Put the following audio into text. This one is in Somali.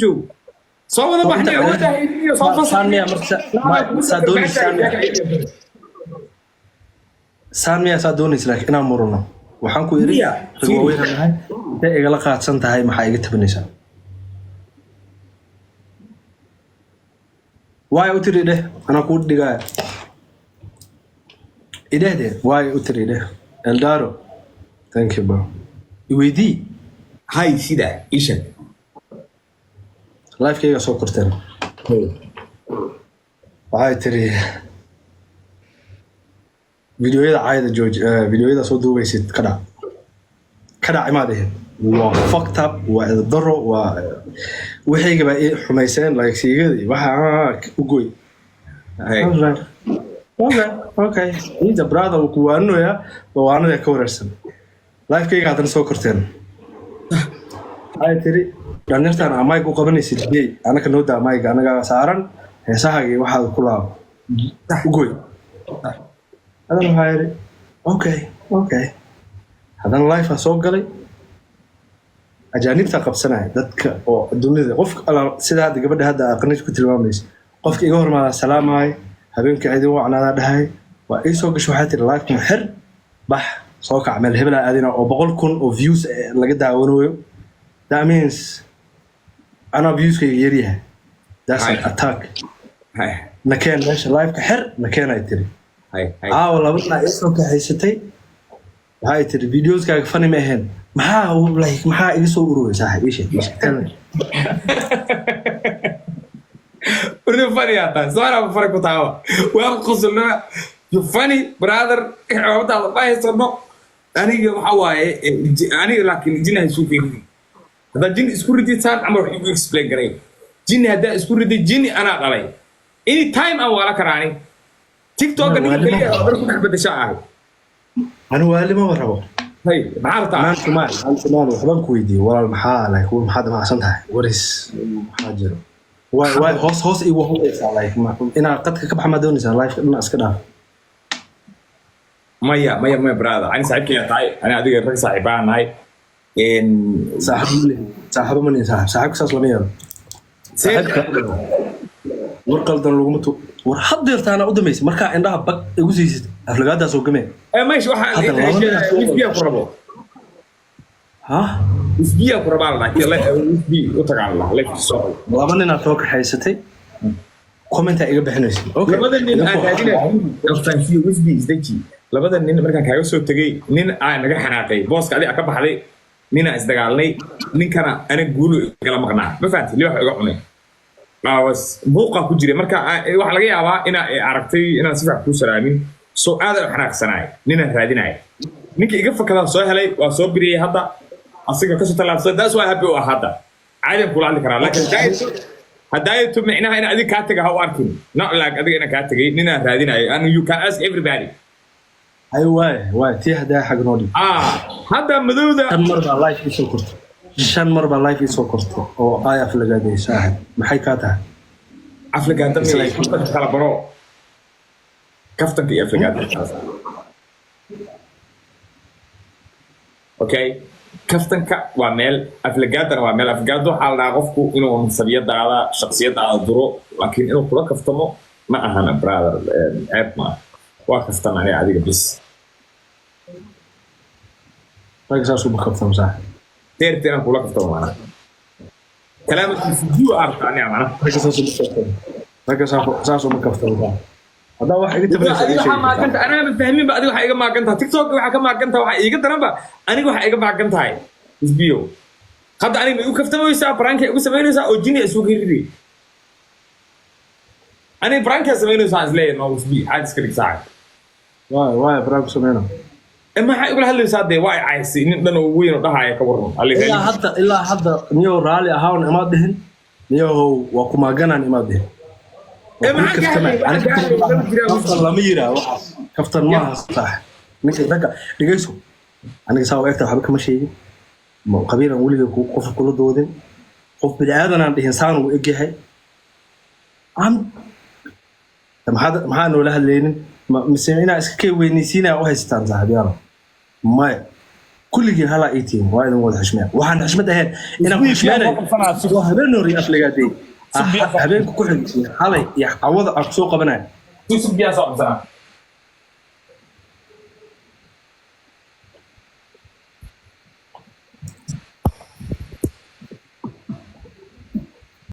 joogo. Soo wada baxnay, awoodda hayniyo soo fasax. Saan miya marka? Saa doonaysa, saan miya, saan miya saa doonaysa? Laakiin inaan murano waxaan ku iri, Miya? rag waaweyn aan nahay, intee igala qaadsan tahay? Maxaa iga tabanaysaa? Waay u tiri dheh, anaa kuu dhigaaya idhehde. Waay u tiri dheh. Eldaro, thank you bro. Iweydii. Hay, sida ii sheeg. Lifekayga soo korteen. Waxay tiri videoyada caayada jooji, videoyada soo duubaysid ka dhac, ka dhac. Imaa dhihin waa fucked up, waa edadaro, waa waxayga baa ii xumayseen, like siigada iyo waxa u goy. Hay. I was like, okay, he's a brother, wuu ku waaninayaa, waa waanada ka wareersan. Lifekayga haddana soo korteen. Waxay tiri dhalinyartan aa mic u qabanaysid gey, anaka noo daa mic, anagaa saaran heesahaaga iyo waxaad ku laabo u goy. Haddana waxaa yidhi okay. Haddana life aa soo galay, ajaanibtaa qabsanaya dadka oo dunida qof sida hadda gabadha hadda aqniij ku tilmaamaysa. Qofka iga hormaadaa salaamaayo, habeenka cidin wacnaadaa dhahay. Waa ii soo gashay, waxay tiri life xir, bax, soo kac, meel hebelaa aadina oo 100,000 oo views laga daawanayo. That means anaa viewskayga yaryahay. That's an Hay. attack. Hay. Nakeen meesha, liveka xir, nakeen, ay tiri. Hay hay. Caawa laba dhinac ii soo kaxaysatay. Waxay tiri videoskaaga funny ma ahayn. Maxaa like maxaa iga soo ururey saaxiib? Ii sheeg, ii sheeg. Tell me. Urdu funny aa tahay, Soomaa funny ku tahay, waa qosolnaa. You funny brother, ciwaamadaada ma haysano. Aniga waxa waaye aniga laakiin jini ha isku keenin. Haddaa jini isku riditaan camal wax igu explain garay. Jini haddaa isku riday, jini anaa dhalay, any time aan waala karaa. Ani TikToka ninka keliya oo ku dhex bedesha ahay. Ani waali maba rabo. Hay, maxaa rabtaa? Man to man, man to man, waxbaan ku weydiiyey walaal. Maxaa like maxaad damacsan tahay? Waris maxaa jiro? Waay waay, hoos hoos igu hadlaysaa, like inaad qadka ka baxa maa doonaysaa? Life dhinac iska dhaaf. Maya, maya, maya brother, ani saaxiibkayga tahay, ani adiga rag saaxiibaan nahay. Saaxiib ma lihi, saaxiibo ma lihi. Saaxiib, saaxiibka saas lama yeelo. Saaxiibka war qaldan laguma tu war. Haddeertaana u dambaysa markaa indhaha bag igu siisid, aflagaadaas oo gamee. Meesha waxaa Hadda laba nin aa soo isbiya ku rabo. Ha. Isbiya ku rabaa la dhahay, isbi u tagaan la leefkiisa soo. Laba ninaad soo kaxaysatay, commentaa iga bixinaysa. Okay. Labada nin aan raadinay aftansiyo, wisbi isdeji. Labada nin markaan kaaga soo tegay, nin aa naga xanaaqay booska adiga ka baxday, ninaa isdagaalnay, ninkana ana guulu igala maqnaa. Ma fahanti? Li wax iga cunay was buuqa ku jiray. Marka waxaa laga yaabaa inaa aragtay inaan si fiican kuu salaamin, soo aadan u xanaaqsanaay. Ninaan raadinaya, ninka iga fakadaan soo helay, waa soo biriyey. Hadda asiga kasoo tallaabsaday. That's why happy u ah. Hadda caadiyan kula hadli karaa, laakiin hadaayato micnaha in adiga kaa taga ha u arkin. Not like adiga inaan kaa tagay, ninaan raadinayo, and you can ask everybody. Ay waay waay, tii haddaa xag noo dhig. Ah, hadda madowda. Shan mar baa live iisoo kortay, shan mar baa live iisoo kortay oo ay aflagaaday. Saaxib, maxay kaa tahay? Aflagaada It's like- kaftanka kala baro, kaftanka iyo aflagaada kala saar. Okay, kaftanka waa meel, aflagaadana waa meel. Aflagaada waxaa la dhahaa qofku inuu nasabiyadaada, shaksiyadaada duro, laakiin inuu kula kaftamo ma ahana brother. Ceeb ma aha, waa kaftan aniga adiga bis. Rag saas uma kaftamo, saaxib. Deerta inaan kula kaftamo maana kalaamkiisa jiwa arta aniga macna. Ragga saas uma kaftamo, ragga saas uma kaftamo, saaxib. Haddaa wax iga tabanaysa Adiga ii waxaa sheegi kartaa. Maaganta anaaba fahminba. Adiga waxaa iga maagan tahay TikTok, waxaa ka maagan tahay, waxaa iiga daranba aniga waxaa iga maagan tahay isbiyo. Hadda aniga ma igu kaftamaysaa? Prank igu samaynaysaa oo jini isugu riday. Aniga prank samaynaysaa isleeyahay. No isbi, caadi iska dhig saaca. Waay waay, prank ku sameyna. E maxaa igula hadlaysaa dee? Waa i caysay nin dhan oo weyn oo dhahaya ka waran. Ilaa hadda, ilaa hadda niyow raali ahawn imaad dhihin, niyow waa ku maaganaan imaad dhihin. Ee, maxaa ka hadlay? Ani Maxaa ka hadlay? kaftan Lama jiraa. kaftan lama yiraa waxaas, kaftan maaha saax. Ninka ragga dhegeyso, aniga saa u egta waxba kama sheegin. Qabiilan weligay qof kula doodin, qof bini aadanaan dhihin saan uu egyahay. Maxaa noola hadlaynin? Mise inaa iska kay weynaysiinaya u haysataan saaxiibyaal? Maya. Kulligiin halaa ii tihiin, waa idin wada xushmeeya. Waxaan xushmad ahayn inaan ku xushmeynayo waa habeen hore iyo aflagaadeey. Habeenka ku xigay, halay iyo cawada aan kusoo qabanayo. Sug, biyaa soo qabsanaa.